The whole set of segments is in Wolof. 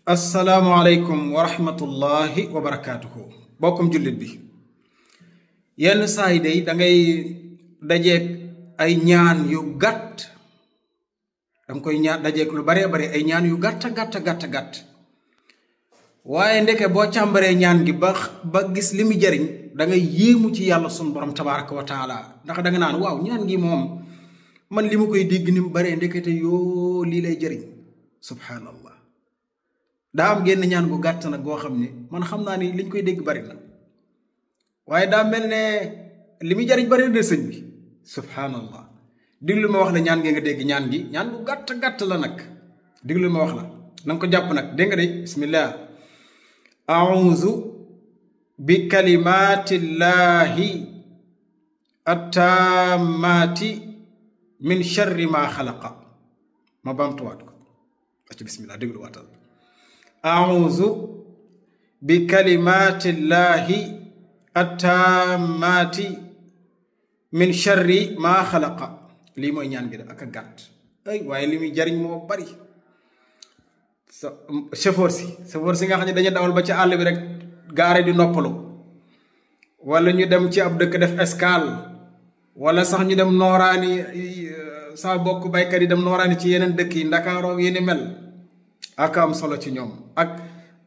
asalaamualeykum wa rahmatullahi wa barakaatuhu bokkum jullit bi yenn saa yi day dangay dajeeg ay ñaan yu gàtt danga koy ñaan dajeeg lu baree bare ay ñaan yu gàtt waaye ndeke boo càmbaree ñaan gi ba gis li mu jariñ dangay yéemu ci yàlla sunu borom tabaraka wa taala ndax danga naan waaw ñaan gi moom man li ma koy dégg ni mu baree ndekete yoo lii lay jariñ subhaanallah daa am génn ñaan gu gàtt nag goo xam ne man xam naa ni liñ koy dégg bari na waaye daa mel ne li muy jariñ bari na de sëñ bi subhaanallah diglu ma wax la ñaan gi nga dégg ñaan gi ñaan gu gàtt la nag diglu ma wax la nanga ko jàpp nag dégg nga de bismillah a'uuzu bi kalimaatillahi attaammaati min sharri ma xalaqa ma baamtuwaat ko acci bismillah déglu waatal a'uuzu bi kalimaatillahi attaammaati min sharri maa xalaqa lii mooy ñaan gi de ak a gàtt ay waaye li muy jariñ moo bari chauffeur si nga xam ne dañu dawal ba ci àll bi rek gaare di noppalu wala ñu dem ci ab dëkk def escale wala sax ñu dem nooraani saa bokk baykat yi dem nooraani ci yeneen dëkk yi Ndakaaroo yi ni mel ak am solo ci ñoom ak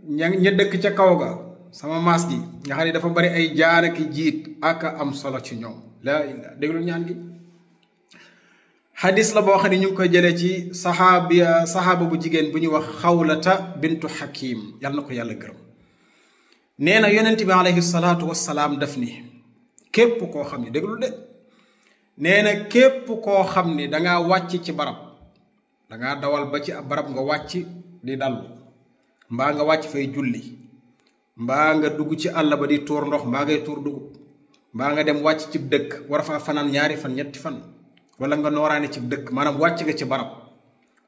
ña dëkk ca kaw ga sama maas gi nga xam ne dafa bari ay jaar ak jiit ak am solo ci ñoom laa ilaa déglu ñaan gi xadis la boo xam ne ñu ngi koy jëlee ci saxaaba bu jigéen bu ñuy wax xawlata bintu Hakim yàlla na ko yàlla gërëm nee na yonent bi alayhi salaatu wassalaam daf ni képp koo xam ne déglu de nee na képp koo xam ne dangaa wàcc ci barab dangaa dawal ba ci ab barab nga wàcc di dallu mbaa nga wàcc fay julli mbaa nga dugg ci àll ba di tuur ndox mbaa ngay tuur dugub mbaa nga dem wàcc ci dëkk war faa fanaan 2 fan 3 fan wala nga nooraane ci dëkk maanaam wàcc nga ci barab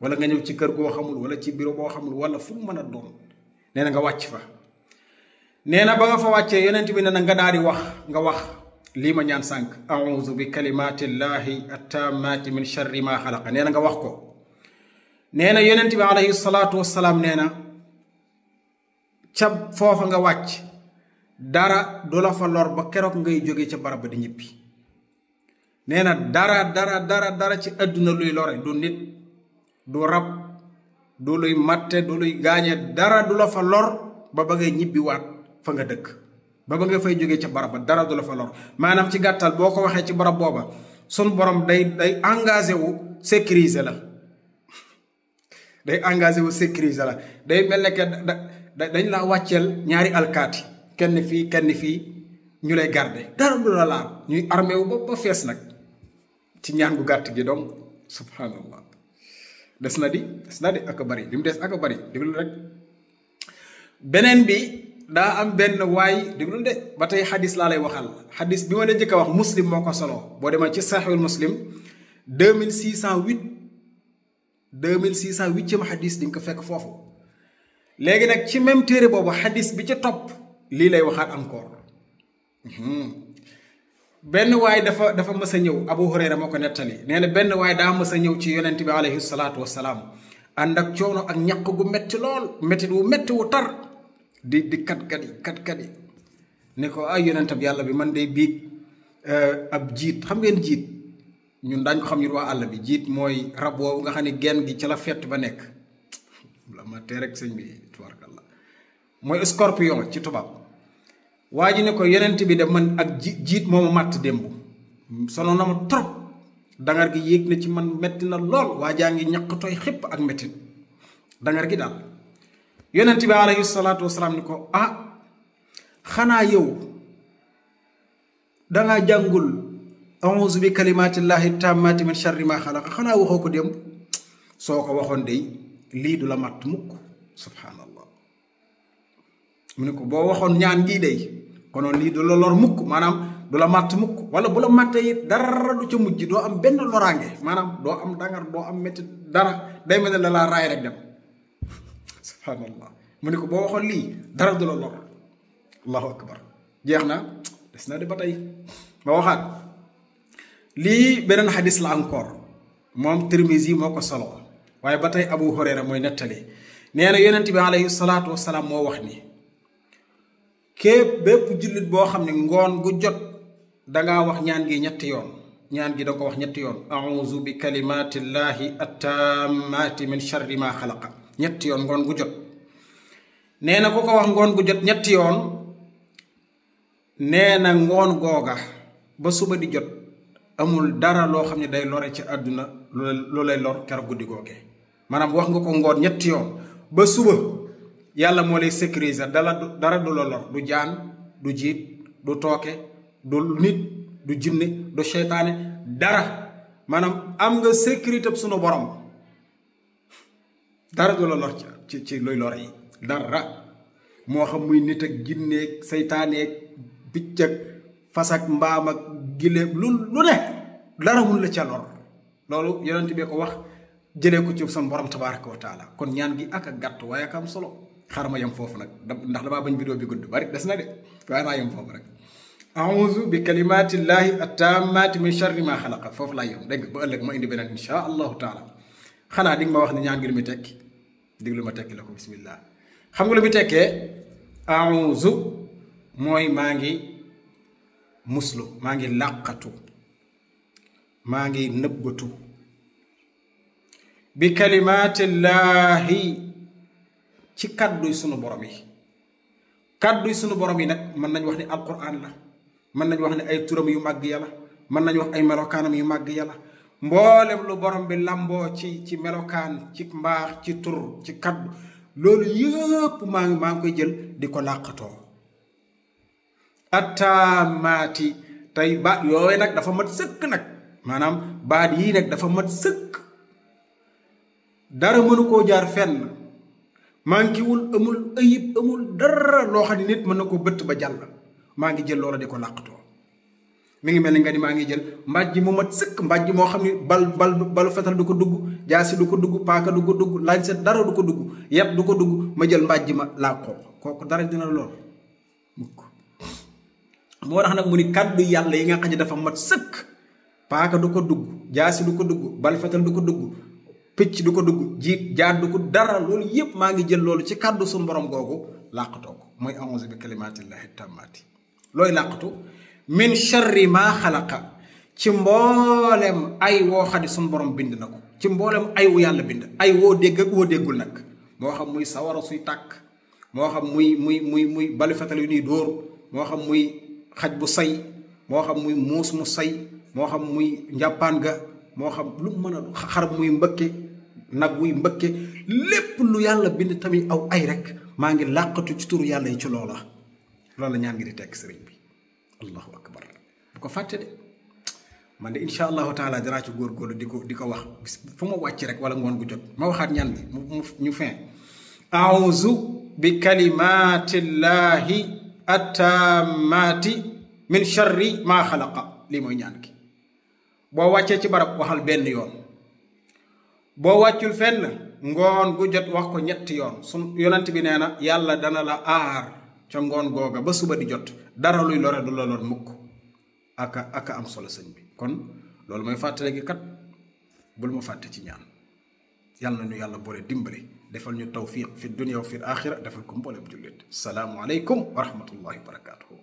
wala nga ñëw ci kër goo xamul wala ci bureau boo xamul wala fu mu mën a doon nee na nga wàcc fa nee na ba nga fa wàccee yonent bi ne na nga daal di wax lii ma ñaan sànq a'uuzu bi kalimaatillahi attaammaati min sharri ma xalaqa nee na nga wax ko nee na yonent bi alayhi salaatu wassalaam nee na ca foofa nga wàcc dara du la fa lor ba keroog ngay jóge ca barab ba di ñibbi nee na dara ci àdduna luy lore du nit du rab du luy matte du luy gaañe dara du la fa lor ba ngay ñibbi waat fa nga dëkk ba nga fay jóge ca barab ba dara du la fa lor maanaam ci gàttal boo ko waxee ci barab booba sun borom day engagé wu sécuriser la day engagé wu sécuriser la day mel ne que dañ la wàcceel 2 alkaati kenn fii ñu lay garder dara du la laal ñuy armé wu ba fees nag ci ñaan gu gàtt gi donc subhanallah des na di ak a bari li mu des ak a bari déglu rek beneen bi daa am benn waay déglu de ba tey xadis laa lay waxal xadis bi ma la njëkk a wax muslim moo ko solo boo demee ci saxiihul muslim 2608 xadis di nga ko fekk foofu léegi nag ci même téere boobu xadis bi ca topp lii lay waxaat encore benn waay dafa mës a ñëw Abu Hurayra moo ko nettali nee na benn waay daa mës a ñëw ci yonent bi alayhi salaatu wassalaam ànd ak coono ak ñaq gu metti lool metti wu tar di kat yi ne ko ay yonentab yàlla bi man day biig ab jiit xam ngeen jiit ñun daañ ko xam ñun waa àll bi jiit mooy rab woowu nga xam ne genn gi ci la fett ba nekk la ma tee rek sëñ bi tabarakallah mooy scorpion ci tubaab waa ji ne ko yonent bi de man ak jiit moomu màtt démb sono na ma trop dangar gi yéeg na ci man metti na lool waa jaa ngi ñaq tooy xépp ak mettit dangar gi daal yonent bi alayhi salaatu wasalaam ni ko xanaa yow dangaa jàngul a'uuzu bi kalimaatillahi taammaati min sharri ma xalaqa xanaa waxoo ko démb soo ko waxoon de lii du la matt mukk subhaanallah mu ne ko boo waxoon ñaan gii day konoon lii du la lor mukk maanaam du la matt mukk wala bu la mattee it dara du ca mujj doo am benn loraange maanaam doo am dangar doo am métti dara day mel ne la laa raay rek dem subhaanallah mu ne ko boo waxoon lii dara du la lor allahu akbar jeex na des na de ba tey ba waxaat lii beneen xadis la encore moom Tirmisi moo ko solo waaye ba tey Abu Hurayra mooy nettali nee na yonent bi alayhi salaatu wasalaam moo wax ni képp bépp jullit boo xam ne ngoon gu jot dangaa wax ñaan gi ñetti yoon ñaan gi da ko wax ñetti yoon a'uuzu bi kalimatillahi attaammaati min sharri ma xalaqa ñetti yoon ngoon gu jot nee na ku ko wax ngoon gu jot ñetti yoon nee na ngoon googa ba suba di jot amul dara loo xam ne day lore ci àdduna lu lay lor keroog guddi googee maanaam wax nga ko ngoon ñetti yoon ba suba yàlla moo lay sécuriser dara du la lor du jaan du jiit du tooke du nit du jinne du seytaane dara maanaam am nga sécurité sunu borom dara du la lor ci luy lor yi dara moo xam muy nit ak jinneeg seytaaneeg picc ak fas ak mbaam ak gileem lu ne dara mun la ca lor loolu yonent bi ko wax jëlee ko ci sunu borom tabaaraka wa taala kon ñaan gi ak gàtt waaye ak am solo xaaral ma yem foofu nag ndax damaa bañ vidéo bi gudd bari des na de waaye naa yem foofu rek a'uuzu bi kalimatillahi attaammaati min sharri ma xalaqa foofu laa yem dégg ba ëllëg ma indi beneen insha allahu taala xanaa di nga ma wax ne ñaan gi lu muy tekki diglu ma tekki la ko bismillah xam nga lu muy tekkee a'uuzu mooy maa ngi muslu maa ngi làqatu maa ngi nëbbatu bi kalimatillahi ci kàdduy sunu borom yi kàdduy sunu borom yi nag mën nañ wax ni alquran la mën nañ wax ne ay turam yu màgg yàlla mën nañ wax ay melokaanam yu màgg yàlla mboolem lu borom bi lamboo ci melokaan ci mbaax ci tur ci kaddu loolu yëpp maa ngi koy jël di ko làqatoo attaamaati tey baat yooyu nag dafa mat sëkk nag maanaam baat yii nag dafa mat sëkk dara mënu koo jaar fenn mankiwul amul ayib amul dara loo xam ne nit mën na ko bëtt ba jàll maa ngi jël loola di ko làqatoo mi ngi mel ni nga ni maa ngi jël mbàjj mu mat sëkk mbàjj moo xam ne balu fetal du ko dugg jaasi du ko dugg paaka du ko dugg lañ set dara du ko dugg yet du ko dugg ma jël mbàjj ma làqoo kooku dara dina lool mukk moo tax nag mu ni kàddu yàlla yi nga xam ne dafa mat sëkk paaka du ko dugg jaasi du ko dugg bal fetal du ko dugg picc du ko dugg jiit jaar du ko dara loolu yépp maa ngi jël loolu ci kàddu suñu borom googu làqatoo ko mooy a'uuzu bi kalimatillahi tammaati looy làqatu min sharri maa xalaqa ci mboolem ay woo xam ne suñu borom bind na ko ci mboolem ay wu yàlla bind ay woo dégg ak woo déggul nag moo xam muy sawara suy tàkk moo xam muy balu fetal yu ñuy dóor moo xam muy xaj bu say moo xam muy muus mu say moo xam muy njàppaan ga moo xam lu mën a xar muy mbëkke nag wuy mbëkke lépp lu yàlla bind tamit aw ay rek maa ngi làqatu ci turu yàlla yi ci loola loolu la ñaan ngi di tekk sëriñ bi allahu akbar bu ko fàtte de man de insha allahu taala dinaa ci góorgóorlu di ko wax bis fu ma wàcc rek wala ngoon gu jot ma waxaat ñaan bi mu ñu fin a'uuzu bi kalimatillahi attaammaati min sharri maa xalaqa lii mooy ñaan gi boo wàccee ci barab waxal benn yoon boo wàccul fenn ngoon gu jot wax ko ñetti yoon sun yonent bi nee na yàlla dana la aar ca ngoon googa ba suba di jot dara luy lore du la lor mukk aka am solo sëñ bi kon loolu mooy fàttale gi kat bul ma fàtte ci ñaan yàlla na ñu yàlla boole dimbali defal ñu tawfiq fi dunya wa fi al axira defal ko mboolem jullit salaamu aleykum wa rahmatullahi wa barakatuhu